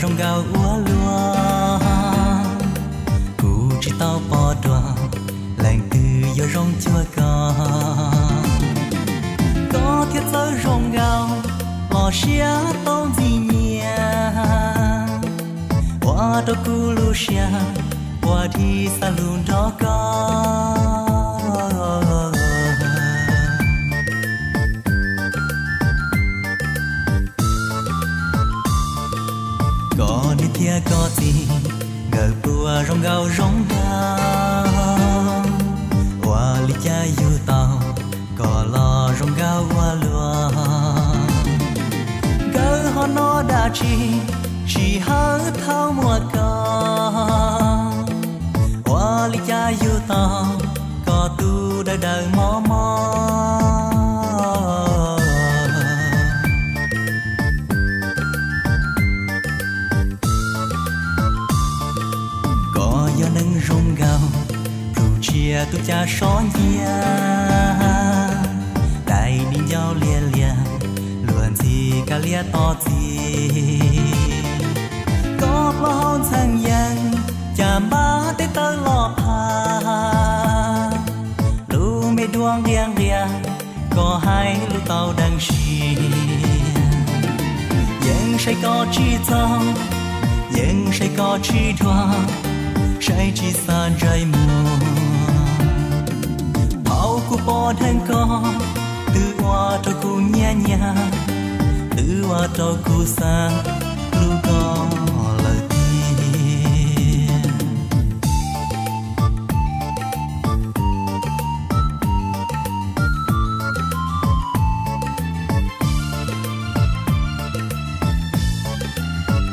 zoo nkauj ua luaj, kuv tsis tau pom dua leej twg yuav zoo cuag koj. Koj thiaj txawj zoo nkauj, los siab tau ntxim nyiam, ua rau kuv lub siab puas dhi xa lus nrog koj. Koj niam thiab koj txiv, nkawd pluas zoo nkauj zoo nraug, ua li cas yug tau koj los zoo nkauj ua luaj. Nkawd ho noj dab tsi, sij hawm thaum muaj koj, ua li cas yug tau koj tus dawb dawb mos mos. Koj yog neeg zoo nkauj, plhu tsiaj tus cas sov ncia, dai di ncauj liab liab, luag ntxhi kav liab tos txi. Koj plaub hau ntxhee yees, cas npab tes taw los phaj, lub me duab nqia nqia, koj hais lus tau deev siab. Yeej saib koj tsis txog, yeej saib koj tsis dhuav, saib tsis xav ntsej muag. Thaum kuv pom dheev koj, twb ua rau kuv nyiam nyiam, twb ua rau kuv xav hlub koj lawm tiag.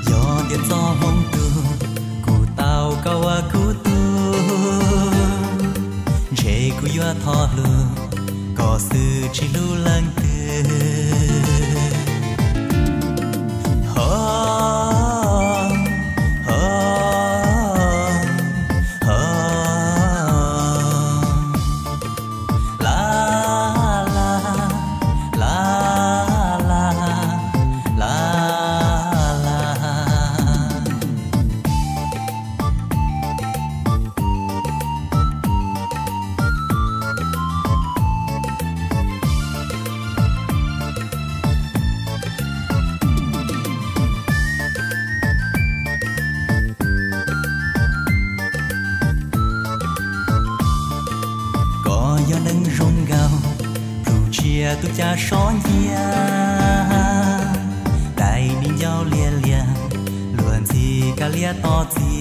Yog tias txoj hmoov tuag, kuv tau koj ua kuv tug, ntshe kuv yuav thov hlub koj xwb tsis hlub leej twg. Ho, ho, ho, la, la, la, la, la, la. Koj yog neeg zoo nkauj, plhu tsiaj tus cas sov ncia, dai di ncauj liab liab, luag ntxhi kav liab tos txi.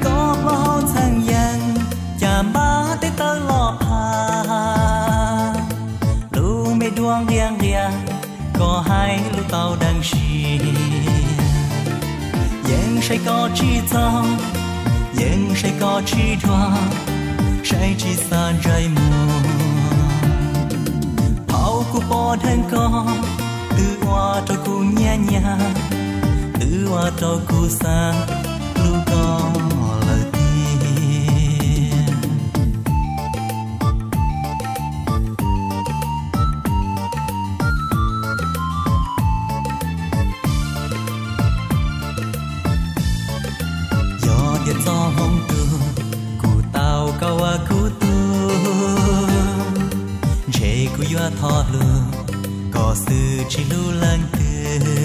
Koj plaub hau ntxhee yees, cas npab tes taw los phaj, lub me duab nqia nqia, koj hais lus tau deev siab. Yeej saib koj tsis txog, yeej saib koj tsis dhuav, saib tsis xav ntsej muag. Thaum kuv pom dheev koj, twb ua rau kuv nyiam nyiam, twb ua rau kuv xav hlub koj lawm tiag. Yog tias txoj hmoov tuag, kuv tau koj ua kuv tug, ntshe kuv yuav thov hlub koj xwb tsis hlub leej twg.